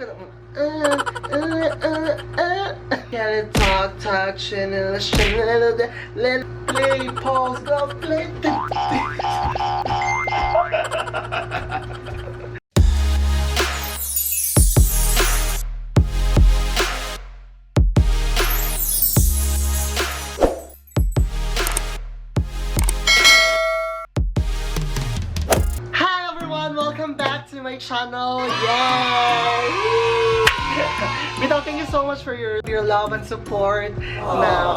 Can it talk, touch, and let play, pause, go, play. Hi everyone! Welcome back to my channel! Yay! Bitaw, thank you so much for your love and support na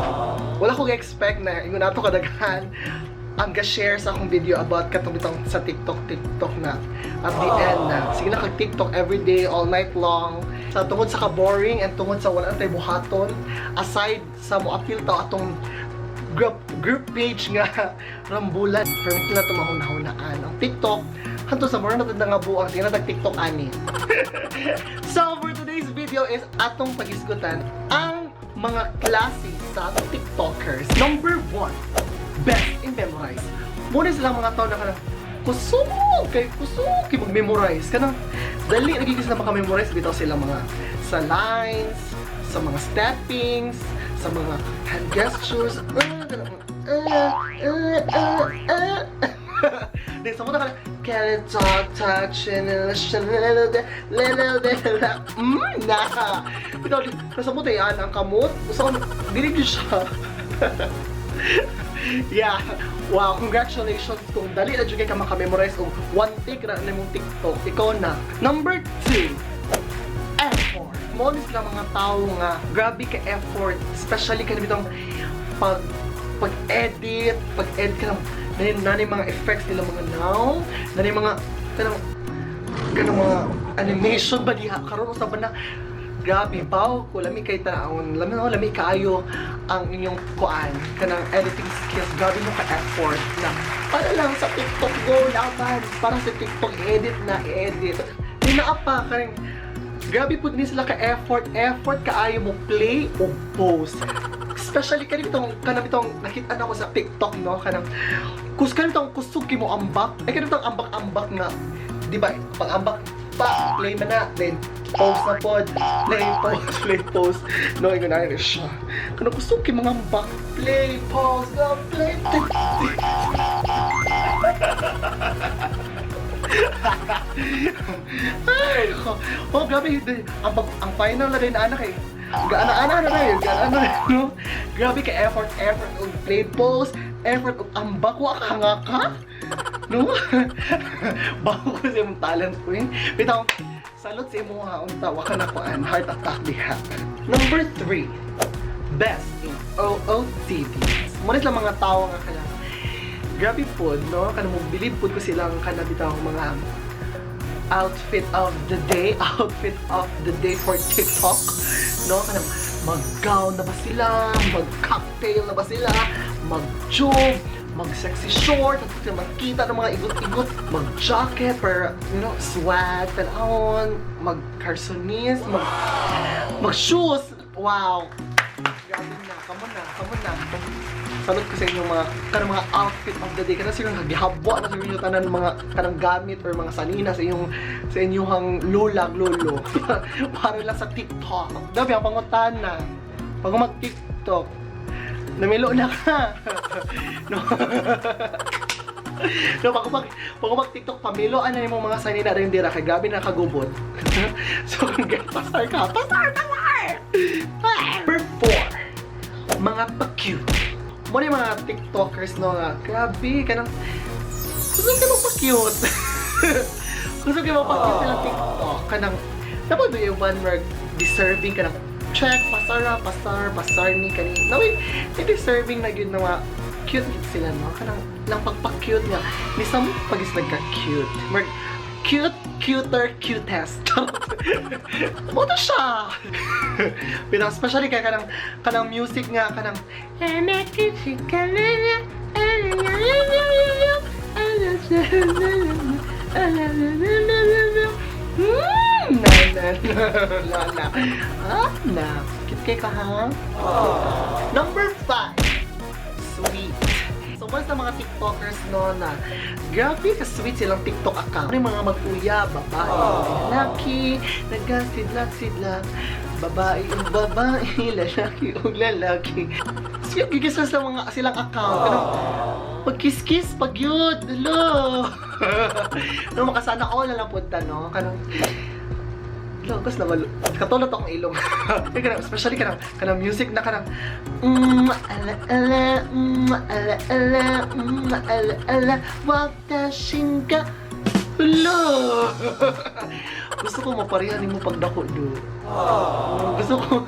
wala ko expect na ingon ato kadaghan ang ga-share sa akong video about katong bitong sa TikTok na at the end na sige na kag TikTok every day, all night long, sa tungod sa ka-boring and tungod sa wala na tay buhaton aside sa mo appeal ta atong group page nga rambulan pero na ito mahuna-hunaan ang TikTok hanto sa mura na nga buang sige na tag TikTok ani. So for today's video is atong pagisgutan ang mga klase sa TikTokers. Number 1, best in memorize. Muna silang mga tao na kanang kusog kay kusog kay mag-memorize kanang dali lagi sila maka-memorize bitaw sila mga sa lines, sa mga steppings, sa mga hand gestures. Then sa muna ka can it talk, touch, and na. Bitaw, nasa mo tayo ang kamot. Gusto ko, dili gyud siya. Yeah. Wow, congratulations kung dali na jud kay ka maka-memorize og one take ra na imong TikTok. Ikaw na. Number 2, effort. Mo ni sila mga tao nga grabe ka effort, especially kanang bitong pag pag-edit kanang nani mga effects nila mga now, nani mga kanang kanang mga animation ba diha karon usa ba na grabe baw ko lami kay tanawon, lami no, lami kaayo ang inyong kuan kanang editing skills. Grabe mo ka effort na para lang sa TikTok, go laban para sa TikTok, edit na edit dinaa pa kanang grabe pud ni sila ka effort, effort kaayo mo play o post. Especially kanitong kanang bitong nakita na ko sa TikTok no, kanang kus kanitong kusog kay mo ambak. Ay kanitong ambak-ambak nga, di ba? Pag ambak pa play man na, then post na pod, play post, play post. No, ingon na siya. Kanang kusog kay mga ambak, play post, go play. Ay, nako. Oh, grabe. Ang final na rin, anak eh. Gaana-ana na rin. Gaana na rin, no? Grabe ka effort, effort og play post, effort og ambak, wa ka nga ka. No? Bago ko sa imong talent queen. Bitaw, salute sa imo ha, unta, wa ka na kuan, heart attack diha. Number 3, best in OOTD. Muna sila mga tao nga kanang grabe pod, no? Kanang mo believe pod ko silang kanang bitaw mga outfit of the day, outfit of the day for TikTok, no? Kanang mag-gown na ba sila, mag-cocktail na ba sila, mag-jog, mag-sexy short, at sila makita ng mga igot-igot, mag-jacket, pero, you know, swag, tanawon, mag-carsonis, mag-shoes. Wow! Grabe na, kamo na, kamo na. Salute ko sa inyong mga kanang mga outfit of the day. Kanang siguro nagihabwa na siguro yung tanan mga kanang gamit or mga sanina sa inyong lulag lolo para lang sa TikTok. Grabe ang pangutana. Pag mag-TikTok, namilo na ka. No. No, pag mag TikTok pamilo ano yung mga sanina rin dira kay grabe na kagubot. So kung pasar ka, pasar pasar. Number 4, mga pa-cute. Mo ni mga TikTokers no nga, grabe kanang gusto kayo magpa-cute. Gusto kayo magpa-cute sila TikTok. Kanang dapat ba yung one where deserving kanang check, pasara, pasar, pasar ni kani. No, may deserving na gyud na mga cute sila no. Kanang lang pagpa-cute nga. Ni sa mo pag is nagka-cute. Mer cute, cuter, cutest. Mo to siya. Pero especially kay kanang kanang music nga kanang na na na na ah na cute kay ka ha. Number 5, sweet. So, once na mga TikTokers, no, na grabe ka-sweet silang TikTok account. Ano yung mga mag-uya, babae, lalaki, nagasidlak-sidlak, babae ug babae, lalaki ug lalaki. Sweet gyud sa mga silang account. Kanang pag-kiss-kiss, pag yun, hello! No, makasana all na lang punta, no? Kanang, lagos na malo. Katulad akong ilong. Kanang, especially kanang music na kanang ala ala ala ala ala ala watashi ga. Hello! Gusto ko mapareha nimo pagdako do. Gusto ko.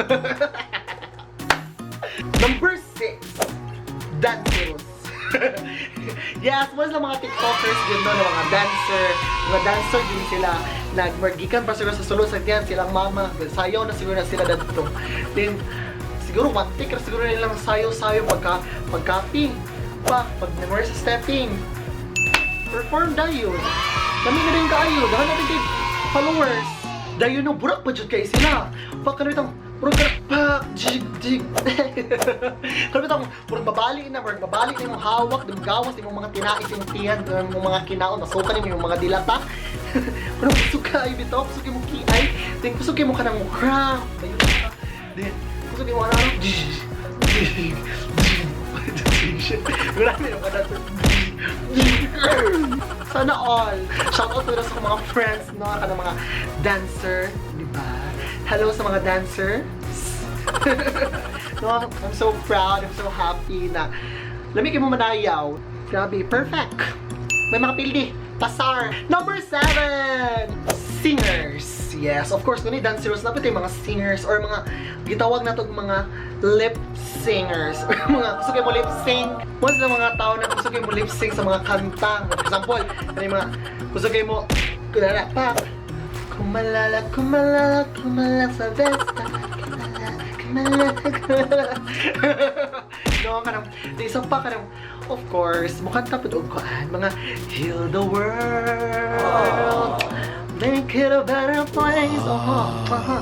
Number 6. Dancers. Yes, most ng mga TikTokers din, no, na mga dancer din sila. Nagmargikan pa siguro sa sulod sa tiyan silang mama. Sayaw na siguro na sila dadto. Then, siguro one take ra siguro nilang sayaw-sayaw pagka pagkapi pa, pag memorize sa stepping. Perform dayon. Kami na rin kaayo, daghan na rin kay followers. Dayon no, burak pa jud kay sila. Pa kanitong murag ka pa jig jig. Kanitong murag babali na imong hawak, imong gawas, imong mga tinais, imong tiyan, imong mga kinaon, masukan nimo imong mga dilata. Pero kusog ka ay bitaw, kusog mo kiay, then kusog mo kanang mo cramp. Dayon ka. Then kusog mo ano, jig jig jig. Shit. Grabe yung kada. Sana all. Shout out to sa mga friends, no? Kanang mga dancer, di ba? Hello sa mga dancer. No, I'm so proud, I'm so happy na lami kay mo manayaw. Grabe, perfect. May mga pildi. Pasar. Number 7! Singers. Yes, of course, kung dancers na pati mga singers or mga gitawag na mga lip singers or mga gusto kayo mo lip sync. Once na mga tao na gusto kayo mo lip sync sa mga kanta. For example, ano yung mga gusto kayo mo kunara pa kumalala, kumalala, kumalala sa besta. Kumalala, kumalala, kumalala. No, kanang, di isa pa kanang, of course, mukhang tapod og kuan, mga heal the world. Make it a better place. Oh.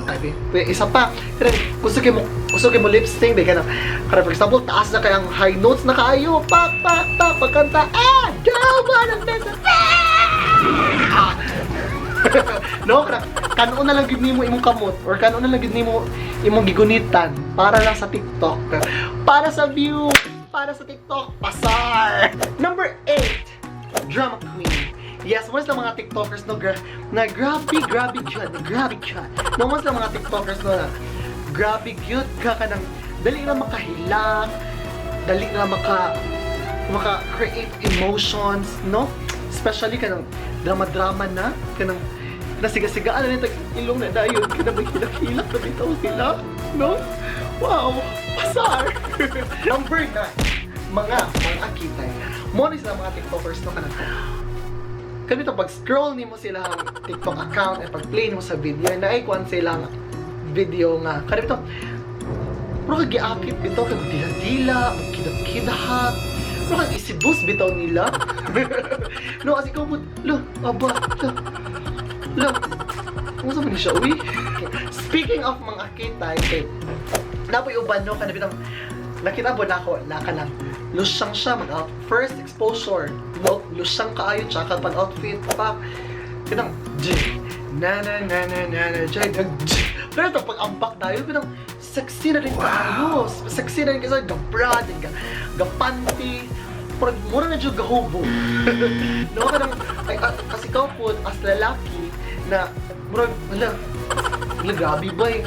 Ay, wait, isa pa. Kanang, gusto kay mo lip sync, di kanang, kanang, for example, taas na kayang high notes na kaayo. Pak, pak, pak, pagkanta, ah, don't wanna miss a ah! No, kanang, kanon na lang gid nimo imong kamot or kanon na lang gid nimo imong gigunitan para lang sa TikTok. Para sa view, para sa TikTok, pasar. Number 8, drama queen. Yes, once lang mga TikTokers, no, na grabe, grabe cute, na grabe cute. No, once lang mga TikTokers, no, na grabe cute ka kanang dali na makahilak, dali na maka create emotions, no? Especially kanang drama-drama na, kanang nasiga-sigaan na nito ilong na dayon, kanang maghilak-hilak na bitaw sila, no? Wow, pasar! Number 9, mga akitay. Mo ni sila mga TikTokers, no, kanang kanito pag scroll nimo sila ang TikTok account at pag play nimo sa video na ay kuan silang video nga kanito pero kag giakit bitaw kag dila-dila, magkidak-kidahat. Pero kag isidus bitaw nila. No, kasi ikaw mo, lo, aba, lo, lo. Kumusta man ni siya, uy? Speaking of mga akitay, kay, napoy uban, no, kana bitang, nakita po na ako, na ka lang, lusyang siya, mag first exposure, no, lusyang kaayo, tsaka pag outfit, pa, kanang, G, na na na na na na, J, nag, G. Pero ito, pag ambak tayo, kanang, sexy na rin kaayo, sexy na rin kasi, ga-bra, din ga, ga-panty, parang mura na dyan gahubo. No, kanang, ay, kasi ikaw po, as lalaki, na, murag, wala, wala, grabe ba eh.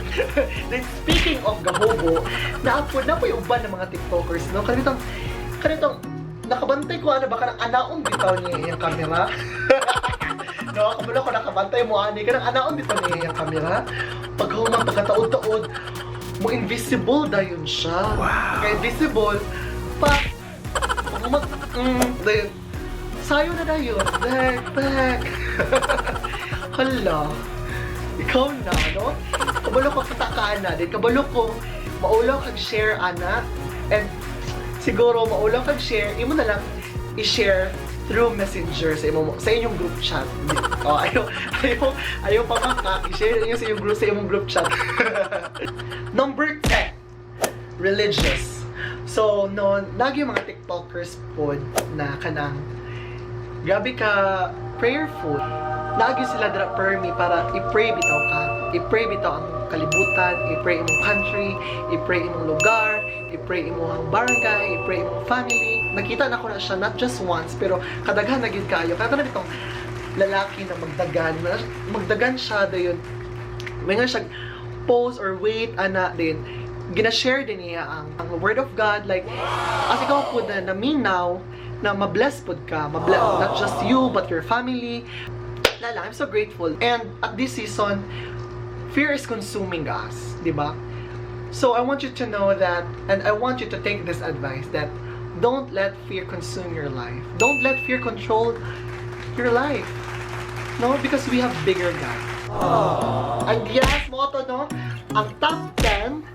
Then speaking of gahobo, naapo na po yung uban ng mga TikTokers, no? Kanitong, nakabantay ko, ano ba, kanang anaon bitaw niya yung camera. No, kabalo ko nakabantay mo ani, kanang anaon bitaw niya yung camera. Pag human, pagkataod-taod, mo invisible dayon siya. Wow. Pagka invisible, pa, pag humag, dayon, sayo na dayon, back, back. Hala, ikaw na, no? Kabalo ko kita ka, ana. Din kabalo ko, maulaw kag share, ana. And siguro, maulaw kag share, imo na lang i-share through Messenger sa imo sa inyong group chat. Oh, ayo ayo ayo pa maka i-share niyo sa imong group chat. Number 10, religious. So, no, lagi yung mga TikTokers pod na kanang grabe ka prayerful. Lagi sila dira permi para i-pray bitaw ka. I-pray bitaw ang kalibutan, i-pray imong country, i-pray imong lugar, i-pray imong barangay, i-pray imong family. Nakita na ko na siya not just once, pero kadaghan na gyud kayo. Kaya na bitong lalaki na magdagan, magdagan siya dayon. May nga siya post or wait ana din gina-share din niya ang word of God, like as ikaw po na naminaw na mabless pod ka, mabless not just you but your family. Lala, I'm so grateful. And at this season, fear is consuming us, di ba? So I want you to know that, and I want you to take this advice, that don't let fear consume your life. Don't let fear control your life. No, because we have bigger God. And yes, mao to, no, ang top 10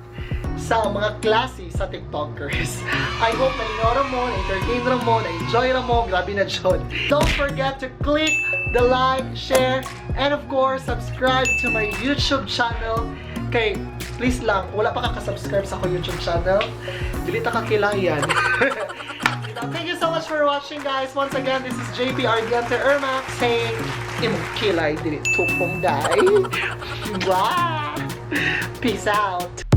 sa mga klase sa TikTokers. I hope nalingaw ra mo, na-entertain ra mo, na-enjoy ra mo, grabe na jud. Don't forget to click the like, share, and of course, subscribe to my YouTube channel. Kay, please lang, wala pa ka ka-subscribe sa ako YouTube channel, dili ta ka kilayan. Thank you so much for watching, guys. Once again, this is JP Ardiente Ermac saying, imong kilay, dili tupong, day. Bye! Peace out!